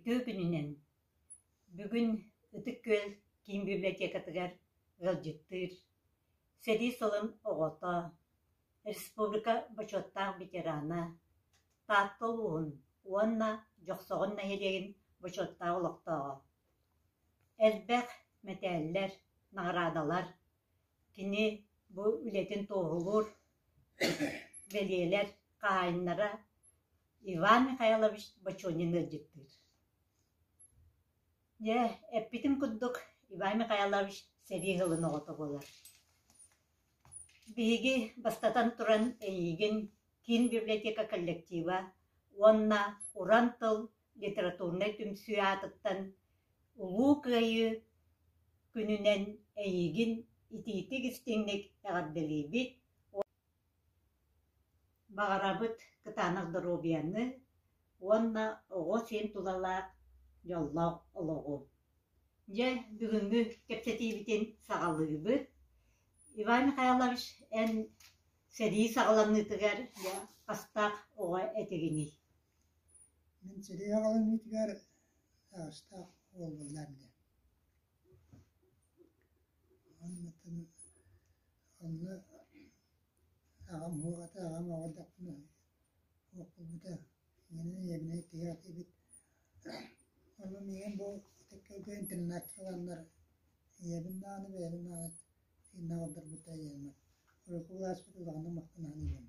Үтүө күнүнэн! Бүгүн Ытык Күөл киин библиотекатыгар ыалдьыттыыр, сэрии сылын оҕото, республика бочуоттаах ветерана, Таатта улууһун уонна Дьохсоҕон нэһилиэгин бочуоттаах олохтооҕо. Элбэх мэтээллэр, наҕараадалар кини бу үлэтин туоһулуур бэлиэлэр хаһаайыннара Иван Михайлович Бочонин ыалдьыттыыр. Дьэ, эппитим курдук, Иван Михайлович сэрии сылын оҕото буолар. Биһиги бастатан туран эйиигин киин библиотека коллектива уонна Уран тыл литературнай түмсүү аатыттан Улуу Кыайыы күнүнэн эйиигин итиитик-истиҥник эҕэрдэлиибит Баҕарабыт кытаанах доруобуйаны уонна оҕо сиэн тулалаах дьоллоох олоҕу. Дьэ, бүгүҥҥү кэпсэтиибитин саҕалыыбыт. Иван Михайлович, эн сэрии саҕаланыытыгар дьэ хастаах оҕо этигиний? Мин сэрии саҕаланыытыгар аҕыстаах уол буоллаам дии. Онно аҕам суох этэ, аҕам оҕо эрдэхпинэ суох буолбута. Ийэбин ийэбинэй тиһэх этибит. Онно миигин бу Ытык Күөлгэ интернакка ыланнар ийэбин даҕаны бэйэбин даҕаны итиннэ аҕалларбыттара ийэм. Урукку кылааспыт улаханнык махтана саныыбын.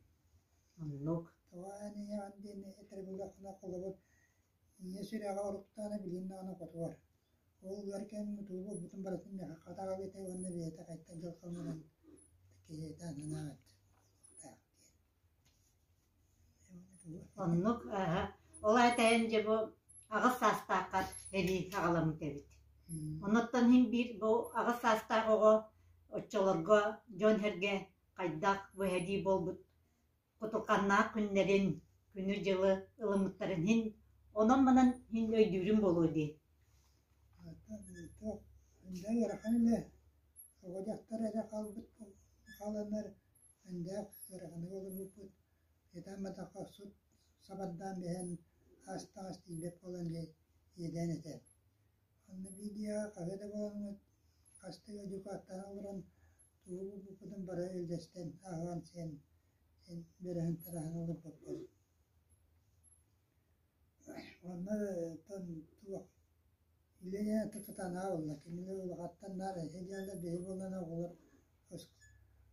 Оннук. Тоҕо эн ийэҕин диэн этэр буоллаххына холобур ийэ сүрэҕэ уруктаҕына билигин даҕаны хотугар. Ол ыар кэм тугу буолбутун барытын миэхэ хата аҕалбыта уонна бэйэтэ хайдах дьылҕаланарын киһиэтэ санаабат буолуохтаах диэн. Оннук, аһа. Ол аата эн дьэ бу аҕыс саастааххар сэрии саҕаламмыт эбит. Онуттан иһин биир бу аҕыс саастаах оҕо оччолорго дьон-сэргэ хайдах бу сэрии буолбут кутурҕаннаах күннэрин, күнү-дьылы ылыммыттарын иһин онон-манан иһин өйдүүрүм буолуо дии. Туох Өндөө ыарахан үлэ. Оҕо дьахтар эрэ хаалбыт хааланнар өндөөх ыараханнык олорбуппут. Ытаамматахха сут сабардаан биһэн ас-таҥас тиийбэт буолан дьэ иэдээн этэ. Онно биидийэҕэ хаһыа да буоламмыт хастыы дьукааттаан олорон тугу булбуппутун бары үллэстэн аһаан-сиэн бөрөһөн тараһан олорбуппут. Онно оттон туох үлэ диэн кытаанаҕа буолла. Кинилэр улахаттан наар эһэ диэллэр, биһи буоллаҕына оҕолор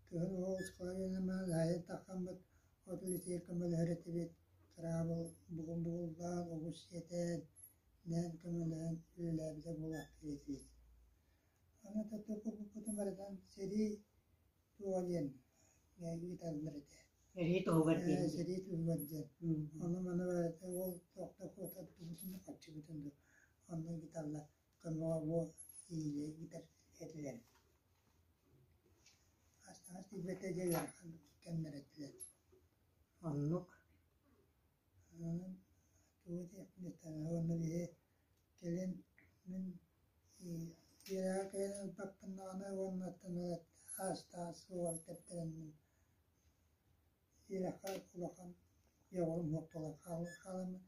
кыһын оҕо оскуола үөрэнэн баран аһайан таххаммыт от үлэтигэр көмөлөһөр этибит. Кыраабыл бугун бугуллаан, оҕус сиэтэн, нээн көмөлөһөн үлэлээбитэ буолаахтыыр этибит. Аны туппуппутун барытын сэрии туоҕа диэн ыыталлар этэ. Сэрии туһугар диэн. Сэрии туһугар диэн. Ону маны барыта ол туох да куотардыбытын да харчыбытын да онно ыыталлар. Көмөҕө бу иилэ ыытар этилэр. Ас-таҥас тиийбэтэ дьэ ыарахан кэмнэр этилэр. Оннук. Онон тугу этиэхпин уонна биһи кэлин мин үөрэҕи кэлэн ылбаппын даҕаны уонна оттон аас-таас суоҕар тэптэрэммин үөрэххэ улахан дьоҕурум суох буолан хааламмын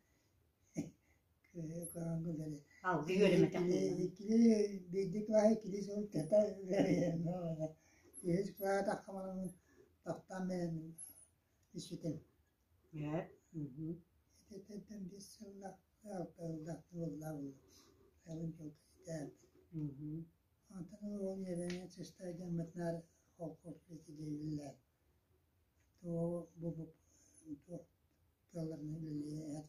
Алгыы үөрэммэтэх Иккилии биирдии кылааһы иккилии сыл кэтэ үһүс кылааһы таххаманаммын тохтоон бэйэм испитим. Ититтэн биэс сыллаах алта сыллаах буолла буолла Онтон ол үөрэнэн сыста дьоммутунаар холкуос үлэлээн туох туох тыалларынан үлэлиэн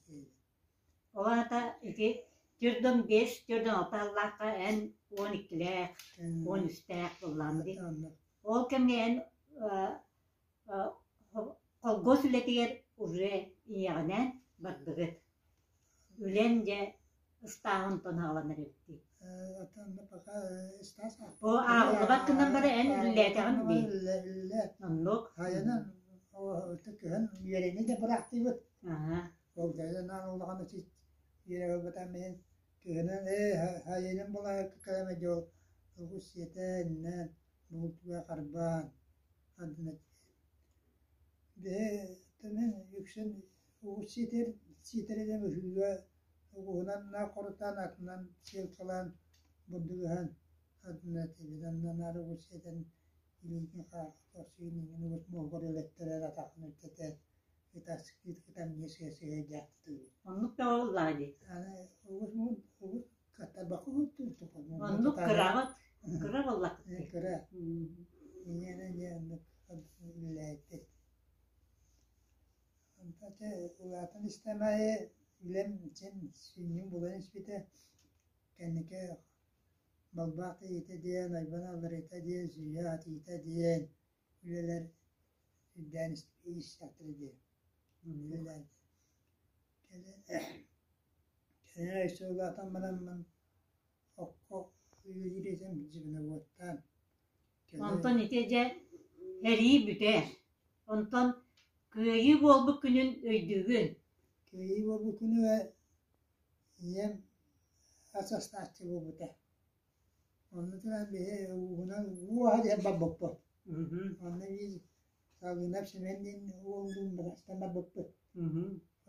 Ол аата ити төрдөн биэс, төрдөн алта сыллаахха эн уон иккилээх, уон үстээх буоллаҕым дии. Ол кэмҥэ эн Холкуос үлэтигэр уже ийэҕинээн бардыгыт. Үлэн дьэ ыстааһын онтон аҕаланар эбит дии. О ааҕыллыбат гынан бары эн үллээтэҕин дии. Оннук. Хайанан кыһын үөрэни да быраахтыыбыт. Аха. Ол дайынан улахан үөрэҕи ылбатам иһин кыһынын ээ хайанан булаайыкка кэлэмэ дьол оҕус сиэтэн иннэн бултуга харбаан Бэйэтинэн үксүн угус сиэтэр сиэтэринэн ыһыыга Угуһунан хорутан, атынан сыылкалаан бурдук ыһан, атына этибит. Онно наар угус сиэтэн илиитин хахсыын иҥин угус муоһугар өлөттөрөр, атахын үктэтэр, ытас ытамньы сыа-сыа дьаахтыыбыт. Оннук да буоллаҕа дии. Аны угус угус каттарбакка Оннук кыраҕыт, кыра буоллаххыт дии. Кыра. Ийэнэ дьэ оннук үлэлээбиппит. Онтон чэ улаатан истэм аайы үлэм син сүнньүн булан испитэ. Кэнники балбаах тиийитэ диэн, ойбон алларыыта диэн, сүүһэ атыыта диэн үлэлэр үрдээн истэхтэрэ диэн үлэлээн кэлин кэлин өссө улаатан бараммын окко үлэлиир этим звеноводтаан. Онтон ити дьэ эрии бүтэр. Онтон Кыайыы буолбут күнүн өйдүүгүн? Кыайыы буолбут күнүгэр ийэм ас астааччы буолбута. Онно туран биһи уугунан уу аһа диэн барбыппыт. Онно биир Салгынап Семен диэн уоллуун бырастан барбыппыт.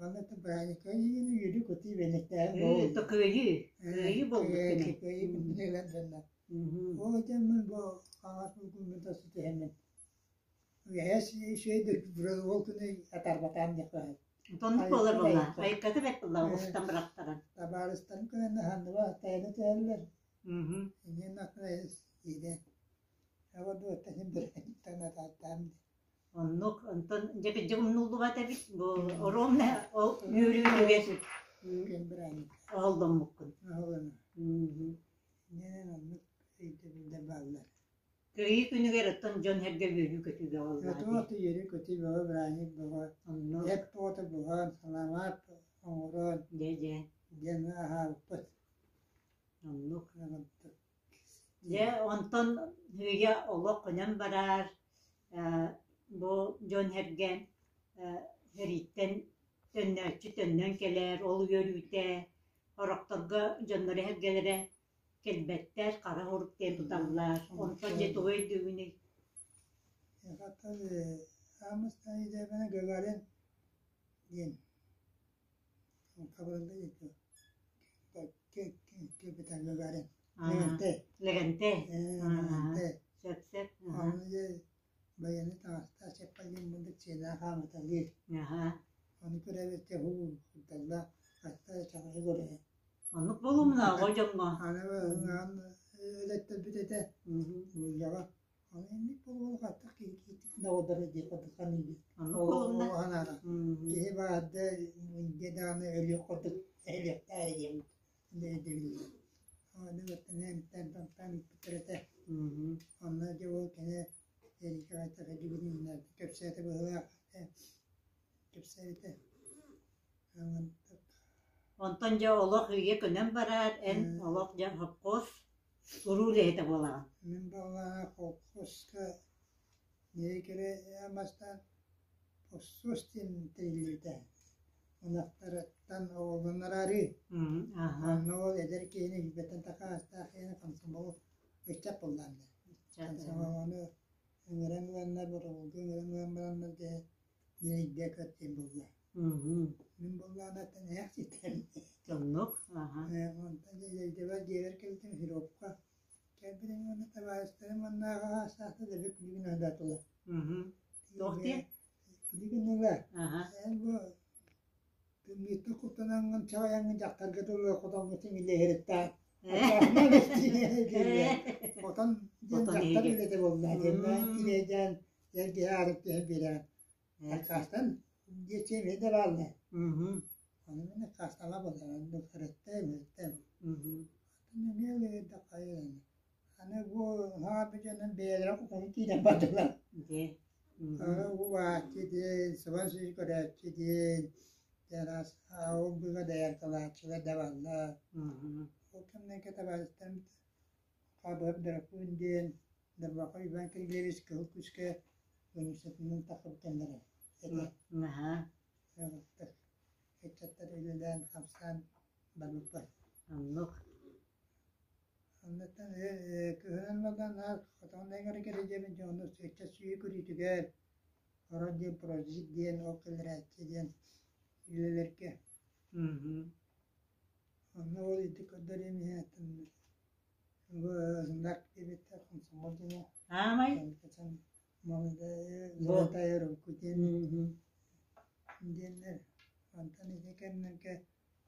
Онно бырааһынньыкка үөрүү-көтүү бэлэхтээһин буолла. Кыайыы, кыайыы буолбут күнэ. Кыайыы күнүгэр дьонно. Ол этэммин бу хаҥас булгуммун тосу түһэммин Үөһээ үчүгэй ол күнү атаарбатаам диэххэ Оннук буолар буолла. Айыкката бэрт буолла оҕустан бырахтаран. Табаарыстарым кэлэн аһанныба тайана түһэллэр. Иннин аттына иидэ. Аба дуоттан биртан атааттаам. Оннук онтон дьэ кырдьык умнуллубат эбит бу оруомна ол үөрүүтүгэр Күн бырааник. оһолломмуккун. Оһоллоно. Иннинэн оннук өйдөбүллэр бааллар. Кыайыы күнүгэр оттон дьон-сэргэ үөрүү-көтүүгэ буоллаҕа дии. Туох да үөрүү-көтүү бөҕө бырааһынньык бөҕө. Оннук. Эт оҕото буһан, саламаат оҥорон Дьэ, дьэ. диэн аһаабыппыт. Оннук. Дьэ, онтон үйэ олох хонон барар, бу дьон-сэргэ сэрииттэн төннөөччү төннөн кэлэр, ол үөрүүтэ, орохторго дьонноро-сэргэлэрэ кэлбэттэр, хара урук диэн туталлар. Онтон дьэ тугу өйдүүгүнүй? Аамыстан идэбинэ Гагарин диэн хабырылла капитан Гагарин. Лэгэнтэй. Лэгэнтэй. Лэгэнтэй. Сөп сөп. Аны дьэ байыаннай таҥастаах чаппалыын мындык сиэлээх хаамыталыыр. Ону көрөбүттэ һуу курдалла хатта чаҕыйа көрө. Оннук буолумна оҕо дьоҥҥо. Аны ыҥаан өлөттөрбүт этэ. Ууллаҕа. Аны инник буолуол хаттах киһи кииттик наҕылдара дии курдук саныыбын. Оннук буолумна. Санаата. Киһи баарда индия даҕаны өлүөх курдук өлүөхтээр диэн өйдөбүллэр. Аны эмтэн тантан ыыппыттар этэ. Онно дьэ ол кини Эрика хайдах дьүгүнүннэр кэпсээтэ быһыылаах кэпсээбитэ. Онтон дьэ олох үйэ көнөн барар, эн олох дьэ хопхуос уруу үлэһитэ буолаҕын. Мин буоллаҕына колхозка ньирэйкэрэ мастаан Оссуос диэн тэриллибитэ. Ынахтарыттан оҕолонораары. Онно ол эдэр киһини билбэттэн такаастаах киһини комсомол ыччат буоллааннар. Комсомолону ыҥыран ыланнар, боробулга ыҥыран ылан бараннар дьэ ньирэйдэ көр диэн буолла. Мин буоллаҕына ээх ситэм. Оннук. Онтон дьэдьэбэр дьиэбэр кэлбитим Хиропка. Кэлбитим уонна табаарыстарым уоннааҕы аастаахта дэлби күлүгүн аһатылар. Туох диэн? Күлүгүн ыла. Эн бу тымныыттан куттанаҥҥын чаҕыйаҥҥын дьахтарга дылы хотоҥҥутун илиэһириттаах. Хотон диэн дьахтар үлэтэ буолла диэн кириэйдээн эргиһэ аарык түһэн биэрэҕин. Аккаастан диэччи эмиэ да бааллар. Ону мин аккаастаама буоллар, оннук өрөттөөм, өрөттөөм. Атын эмиэ ылыырдахха Аны бу хааппы дьонун бэйэлэрэ хотону киирэн бардылар. Аны убааччы диэн, сыбан сүүс көрөөччү диэн, араас ол быга даяркалааччылар да бааллар. Ол кэмнэргэ табаарыстарым Хабыап Дракон диэн Дарбаха Иван Кириллович Кыһыл Күүскэ университетынан тахсыбыт кэмнэрэ этэ. Ыччаттар үлэлээн, хамсаан барбыппыт. Оннук. Оннуттан кыһынын баран наар хотон эҥэригэр дьиэбин дьону ыччат сүөһү көрүүтүгэр орон диэн прозит диэн ол кэлэрээччи диэн үлэлэргэ. Онно ол ити көрдөрүөм иһин знак диэбиттэр комсомол диэнэ Аамай Золотая руку диэн диэннэр онтон ити кэмнэргэ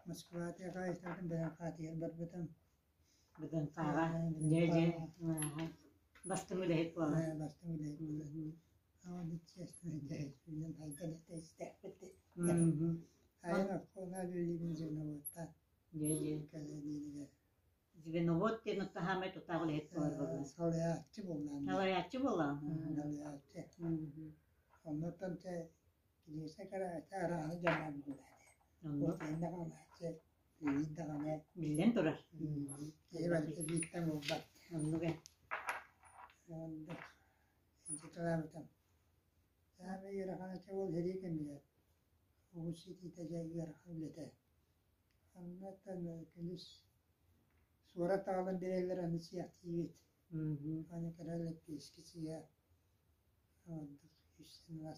Москва тыа хаһаайыстыбатын бэлэм барбытым. БДНХ-ҕа дьэ дьэ бастыҥ үлэһит буолан. Бастыҥ үлэһит буолан. Аны честно дьэ хайдан истэхпит. Айан оскуола үлэлиибин звеноводтаан. Дьэ дьэ. Кэлэниинигэр. Звеновод диэн оттоһаамай тутаах үлэһит буолар буолла. Салайааччы буоллаан. Салайааччы буоллаҕын. Салайааччы. Оннуттан чэ киниэхэ арааны дьоннор буоллаан. Онно хаалааччы үлэлиир даҕаны. Биллэн турар. Киһи барыта бииртэн буолбат. Оннук ээ. Оннук. Инчиталаабытым. Саамай ыарахан этэ ол сэрии кэмигэр. Оҕус ситиитэ дьэ ыарахан үлэтэ. Оннуттан күнүс суорат аҕалан биэрэллэр аны сиэхтиибит. Аны кыра лэппиэскэ сыыһа ордук үс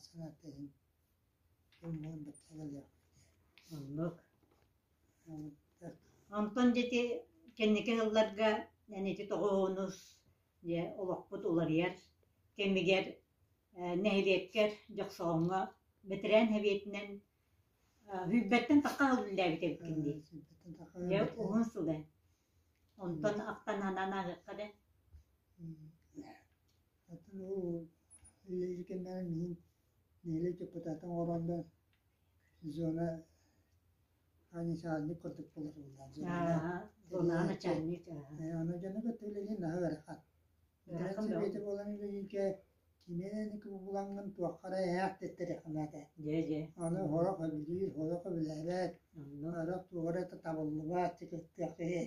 санаата иһин ким бачча кэлиэхпит. Оннук. Онтон дьэ кэнники сылларга эн ити тоҕуһунус дьэ олохпут уларыйар кэмигэр нэһилиэккэр Дьохсоҕоҥҥо бэтэрээн сэбиэтинэн Сүүрбэттэн тахха сыл үлэлээбит эбиккин дии. Дьэ уһун сыл ээ. Онтон ахтан санаан ааһыахха да. Атын ол үлэлиир кэмнэрин миин нэһилиэк депутатын оҥороннор зона начальник курдук буолар буоллаҕа. Зона начальник. Аны дьону кытта үлэлиир наһаа ыарахан. Ыарахан Сэбиэти буолан үлэлииргэ кимиэнэ кубулаҥҥын туохха эрэ эһээх тэттэриэххин этэ. Дьэ дьэ. Аны сорох сөбүлүүр, сорох сөбүлээбэт, Оннук. сорох туох эрэ табыллыбат, кыттыах киһи.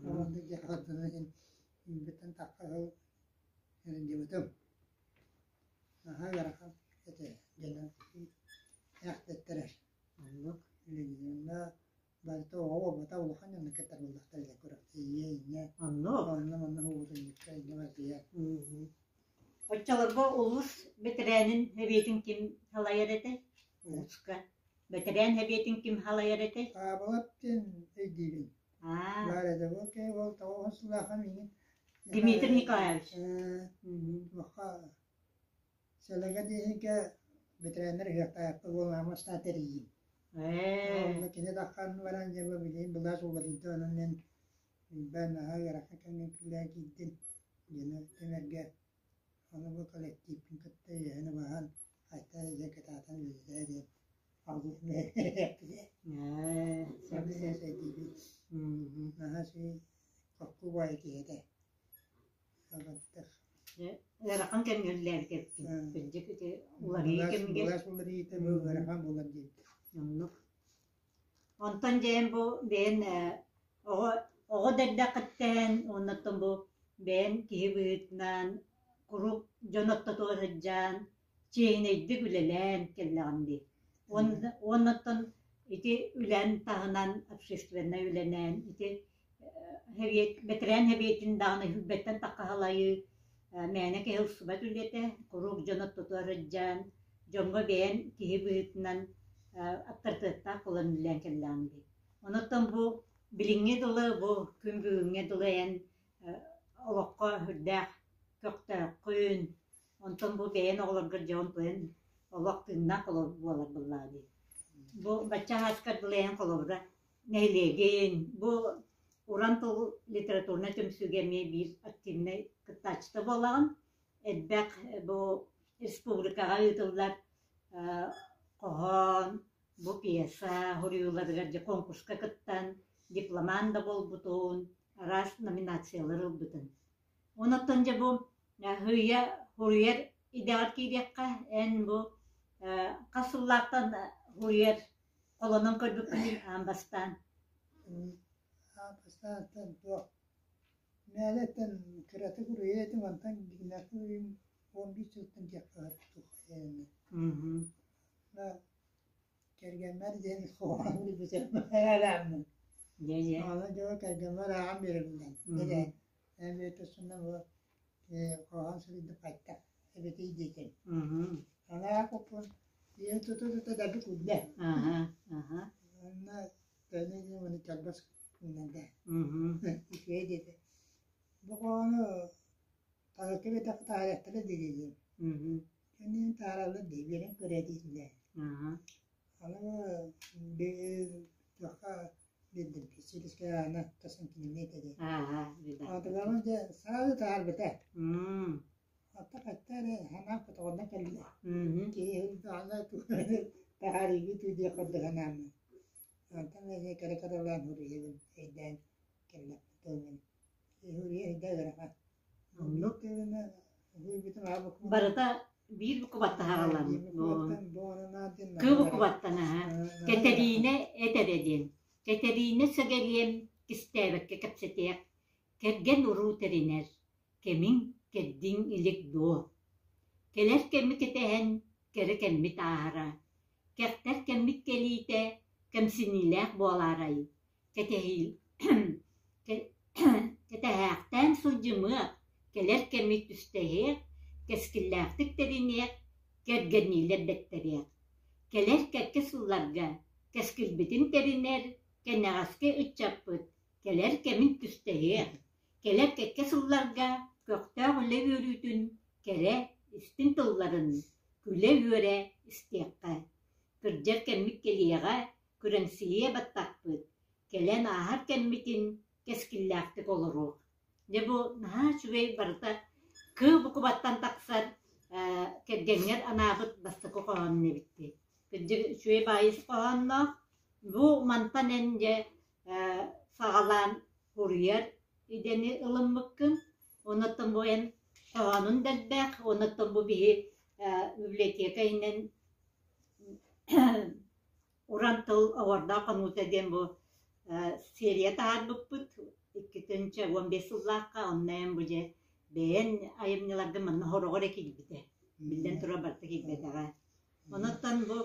Оннук дьахтардары иһин үүммүттэн тахха сыл эриллибитим. Наһаа ыарахан этэ дьонум ээх дэттэрэр. Оннук. Үлэлииринэ барыта оҕо буолбата улахан дьону кытта буоллахтар илэ күрэхтэһиигэ инньэ Оннук. онно манна уһуутунньукка инньэ барытыгар. Оччолорго улуус бэтэрээнин сэбиэтин ким салайар этэй? Улууска. Бэтэрээн сэбиэтин ким салайар этэй? Хаабылап диэн өйдүүбүн. Аа. Баар этэ. Ол киһи ол тоҕус сыллаахха миигин Дмитрий Николаевич. Туохха Сэлэгэ диэһинкэ бэтэрээннэр ыһыахтаахпыт буолан астаа тэрийиим. Ээ. Онно кини таххан баран дьэ бу билигин былаас уларыйда онон мин билбэт наһаа ыарахан кэмҥэ күлээ киирдим дьону түмэргэ ону бу коллективпин кытта үөһэни баһан хайта дьэ кытаатан үлэлээ диэн Ээ. Сөп сөп. өйдүүбүт наһаа үчүгэй холку баайы киһи этэ. Ыарахан кэмҥэ үлэлээбит эбиккин. Кырдьык ити уларыйыы кэмигэр. Былаас уларыйыыта бу ыарахан буолар диэбит. Оннук. Онтон дьээн бу бэйэн оҕо оҕо да эрдэххиттэн уоннаттан бу бэйэн киһи быһыытынан куруук дьон ортотугар сылдьан чиэһинэйдик үлэлээн кэллэҕим дии. Уоннаттан ити үлэн таһынан общественнай үлэнэн ити бэтэрээн сэбиэтин даҕаны сүүрбэттэн тахха халайыы мээнэ киһи ылсыбат үлэтэ, куруук дьон ортотугар сылдьан, дьоҥҥо бэйэн киһи быһыытынан аптарытыаттаах буолан үлэлээн кэллэҕим дии. Онуттан бу билиҥҥи дылы, бу күн бүгүҥҥэ дылы эн олоххо сүрдээх көхтөөххүн, онтон бу бэйэн оҕолоргор дьон туйан олох тыыннаах буолар буоллаҕа дии. Бу бачча ааскар дылы эн холобура нэһилиэгин бу уран тыл литературнай түмсүүгэ эмиэ биир активнай кыттааччыта буолаҕын. Элбэх бу республикаҕа ыытыллар хоһоон, бу пьеса суруйууларыгар дьэ конкурска кыттан дипломант да буолбутун, араас номинациялары ылбытын. Онон дьэ бу сыыйа суруйар идэҕэр киириэххэ, эн бу хас сыллаахтан суруйар Холонон көрбүккүнүй аан бастаан? Аан бастаан туох мээлэттэн кыратык уруйа этим, онтон дьиҥнээхтик уруйум 11 сылтан диэххэ туох кэргэммэр диэн хоһоон билбитим ээлээммин. Дьэ дьэ. Аны дьэ кэргэммэр ааҕан биэрэбин Дьэ эн бэйэтэ бу хоһоон суруйдум хайта эбэтий диэтим. Анаа куппун ийэм тута-тута дэлби күллэ. Аха, аха. Онно тэни маны чалбас гынан. Таараллар дии биэрэн көрөө дииллэр. Аны туохха биэрдим силискэ аана тасан кинини этэ дии. Аатылаҕын дьэ саалы таарбыта. Атта хатта эрэ санаам көтөҕүллэн кэллэ. Киһи ылдаҕына таһаарыыгы туу диэх курдук санааммын. Онтон эмиэ кыра-кыралаан суруйабын өйдөөн кэллэхпин тылбын. Суруйа өйдөө ыарахан. Оннук. Барыта биир букубаттан аҕаламмыт. Кыы букубаттан аһа. Кэтэриинэ эт эрэ диэн. Кэтэриинэ сэгэлиэм кистээбэккэ кэпсэтиэх. Кэргэн уруу тэринэр. Кэмиҥ кэрдиҥ илик дуо? Кэлэр кэми кэтэһэн, кэрэ кэммит ааһара. Кэхтэр кэммит кэлиитэ кэмсиниилээх буолаарай? Кэтэһии Кэтэһээхтээн сылдьымыах, кэлэр кэми түстэһиэх, кэскиллээхтик тэриниэх, кэргэнниилэр дэттэриэх. Кэлэр кэккэ сылларга кэскилбитин тэринэр, кэнэҕэски ыччаппыт кэлэр кэмин түстэһиэх, кэлэр кэккэ сылларга көхтөөх үлэ үөрүүтүн, кэрэ, истиҥ тылларын күлэ-үөрэ истиэххэ. Кырдьар кэммит кэлиэҕэ, күрэҥсийиэ баттахпыт, кэлэн ааһар кэммитин кэскиллээхтик олоруох. Дьэ бу наһаа үчүгэй барыта кыы букубаттан тахсар кэргэҥҥэр анаабыт бастакы хоһоонун эбиттий. Кырдьык үчүгэй баайыс хоһоонноох. Бу мантан эн дьэ саҕалаан суруйар идэни ылыммыккын. Онуттан бу эн хоһоонун да элбэх, онуттан бу биһи библиотека иһинэн Уран тыл оһуордаах хонуута диэн бу серия таһаарбыппыт 2015 сыллаахха онно эн бу дьэ бэйэн айымньыларгын манна хороҕор эрэ киирбитэ. Биллэн турар барыта киирбэтэҕэ. Онуттан бу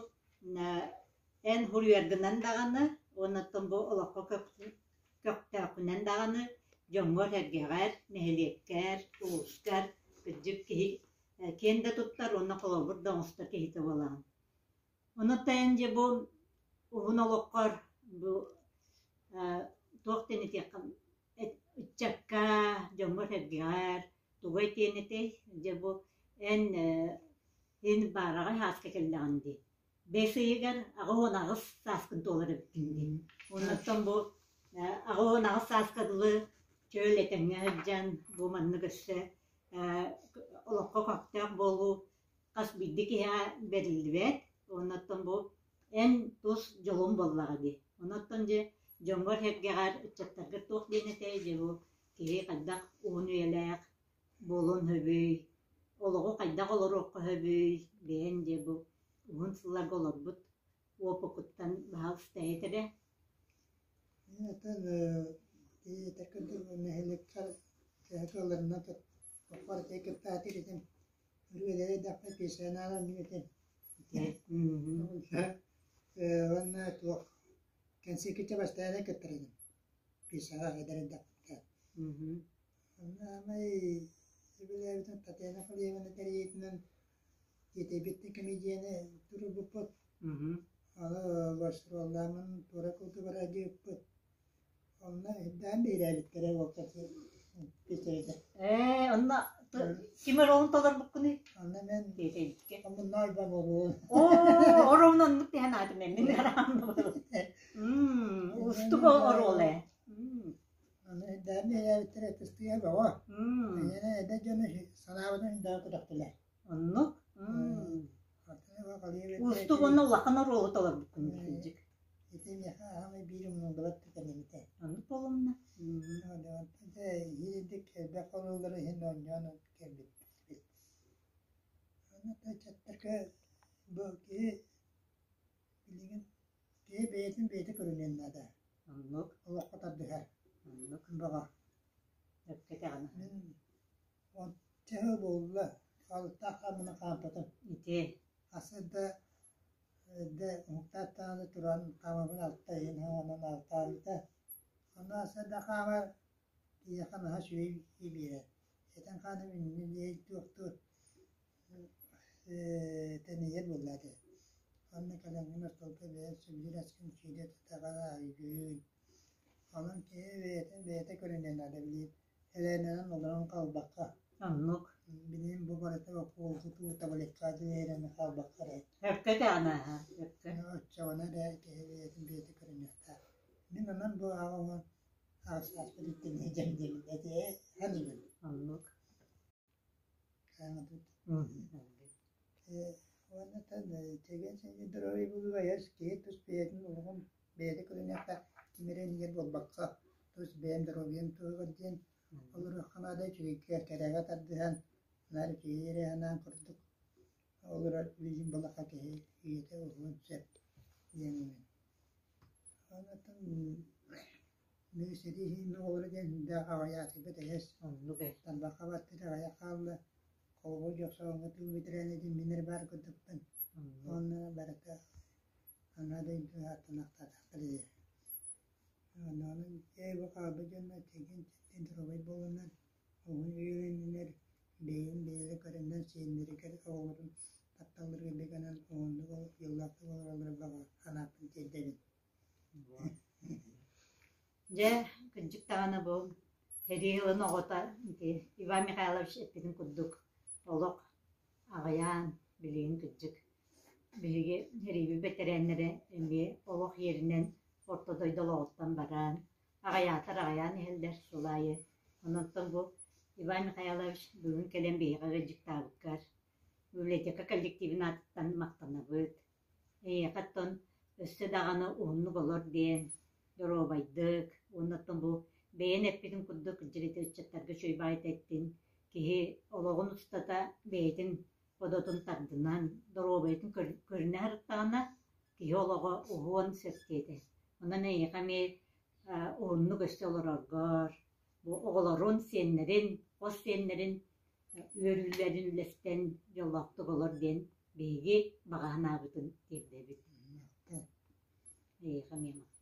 эн суруйаргынан даҕаны уоннаттан бу олоххо көхтөөххүнэн даҕаны дьоҥҥор-сэргэҕэр, нэһилиэккэр, улуускар кырдьык киһи киэн да туттар уонна холобур да оҥостор киһитэ буолаҕын. Онон дьэ бу уһун олоххор бу туох диэн этиэххин ыччакка, дьоҥҥор-сэргэҕэр тугу этиэн этэй? Дьэ бу эн эн баараҕай сааска кэллэҕиҥ дии. Бэс ыйыгар 88 сааскын туолар эбиккин дии. Оннуттан бу 88 сааска дылы чөл этэҥҥэ сылдьан бу маннык өссө олоххо көхтөөх буолуу хас биирдии киһиэхэ бэриллибэт. Оннуттан бу эн тус дьолуҥ буоллаҕа дии. Онуттан дьэ дьоҥҥор-сэргэҕэр, ыччаттаргар туох диэн этэй дьэ бу киһи хайдах уһун үйэлээх буолуон сөбүй, олоҕу хайдах олоруохха сөбүй, бэйэҥ дьэ бу уһун сылларга олорбут уопукуттан баһаалыста эт эрэ. Мин этэр курдук нэһилиэккэр төһө кыалларынан тохпор кыттаатыр этим. Өрүөлэри дэххэ песенаан этим. Уонна туох кэнсиэккэ бастаан кыттар этим. Песаҕа эдэр эрдэхпиттэн. Онно аамай сөбүлээбитим Татьяна Халиевна тэрийиитинэн тиэтэйбиттэн комедияны туруорбуппут. Аны гастроллааммын туора курдук барар диэбиппит. Онно үрдээн биэрээбиттэрэ уолка песэритэ. Ээ, онно ким оруолун толорбуккунуй? Онно мен Тиэтэйбиккэ. омуннаах Иван оруолун. Оо, оруолун оннук түһэн аатым мин Уустук оруол ээ. Аны үрдээн биэрээбиттэрэ тыстыйа бөҕө. Эйиэнэ эдэр дьону санаабытын үрдээн көтөхтүлэр. Оннук. Уустук уонна улахан оруолу толорбуккун кырдьык. Ити миэхэ аһамай биир умнуллубат түгэн этэ. Оннук буолумна. Иһирдик элбэх оруоллары иһин оонньоон кэлбиппит. Аны ыччаттарга бу киһи билигин киһи бэйэтин бэйэтэ көрүнүөн наада. Оннук. Олоххо тардыһар. Оннук. Баҕа. Өпкөтэҕин. Мин чаһы буолла, хаалыктаах хааммынан хаампатым. Ити. Асы да эрдэ уһуктаат даҕаны туран хаамабын алта иһин хаҥанан алтаабыта. Ону асы да хаамар киһиэхэ наһаа үчүгэй биэрэр. Этэн-хааным иннин туохтуур тэнийэр буолла этэ. Онно кэлэҥҥин остуолга бэйэҥ сөбүлүүр аскын сиирэ тутаҕар аһыыгын. Онон киһи бэйэтин бэйэтэ көрүнүөн наада билигин. Элээнэнэн олорон хаалбакка. Оннук. Билигин бу барыта укуолгутуу таблеткаҕа эрэн хаалбакка эрэ. Өпкө даҕаны аһа, өпкө. Оччоҕуна эрэ киһи бэйэтин бэйэтэ көрүнүөхтээх. Мин онон бу аҕа аҕыс сааспар иттэн дьэм диэбит этэ саныыбын. Оннук. Уонна чэгиэн здоровье буолууга киһи тус бэйэтин олоҕун бэйэтэ көрүнүөхтээх ким эрэ иннигэр буолбакка тус бэйэм доруобуйам туһугар диэн олоруохха наада үчүгэйгэ кэрэҕэ тардыһан наар үчүгэй эрэ санаан курдук олорор билигин балаха киһи үйэтэ уһуон сөп диэн Онтон сэрии иһин оҕолоро диэн сүрдээх аҕыйаатыйбыт эһэс Оннук ээ. Тарбахха баттыыр аҕыйах хаалла. Холобур, дьохсоҕоҥҥо тыыл бэтэрээнэ диэн мин эрэ баар курдукпун. Оннук. Уонна барыта анараа дойду ааттаныахтаатахтар дии. Онон ээ бу хаалбыт дьоннор чэгиэн доруобай буоланнар, уһун үйэлэннинэр, бэйэм бэйэлэрэ көрөннөр сиэннэригэр оҕолорун тапталларыгар бигэнэн уһуннук дьоллоохтук олороллоро баҕа санааппын тиэрдэбин. Дьэ, кырдьык даҕаны бу сэрии сылын оҕото ити Иван Михайлович эппитин курдук олох аҕыйаан билигин кырдьык биһиги сэриибит бэтэрээннэрэ эмиэ олох иэринэн орто дойду олоҕуттан баран аҕыйаатар аҕыйаан иһэллэр сыл аайы. Онон бу Иван Михайлович бүгүн кэлэн биһиэхэ ыалдьыттаабыккар библиотека коллективын аатыттан махтанабыт. Эйиэхэ оттон өссө даҕаны уһуннук олор диэн, доруобайдык уонна оттон бу бэйэн эппитин курдук дьиҥэтэ ыччаттарга үчүгэй баайыта эттин, киһи олоҕун устата бэйэтин бодотун тардынан, доруобуйатын көрүнэ сырыттаҕына, киһи олоҕо уһуон сөп диэтэ. Онон эйиэхэ эмиэ уһуннук өссө олороргор, бу оҕолорун, сиэннэрин, хос сиэннэрин үөрүүлэрин үллэстэн дьоллоохтук олор диэн биһиги баҕа санаабытын тиэрдэбит. Эйиэхэ эмиэ махтал.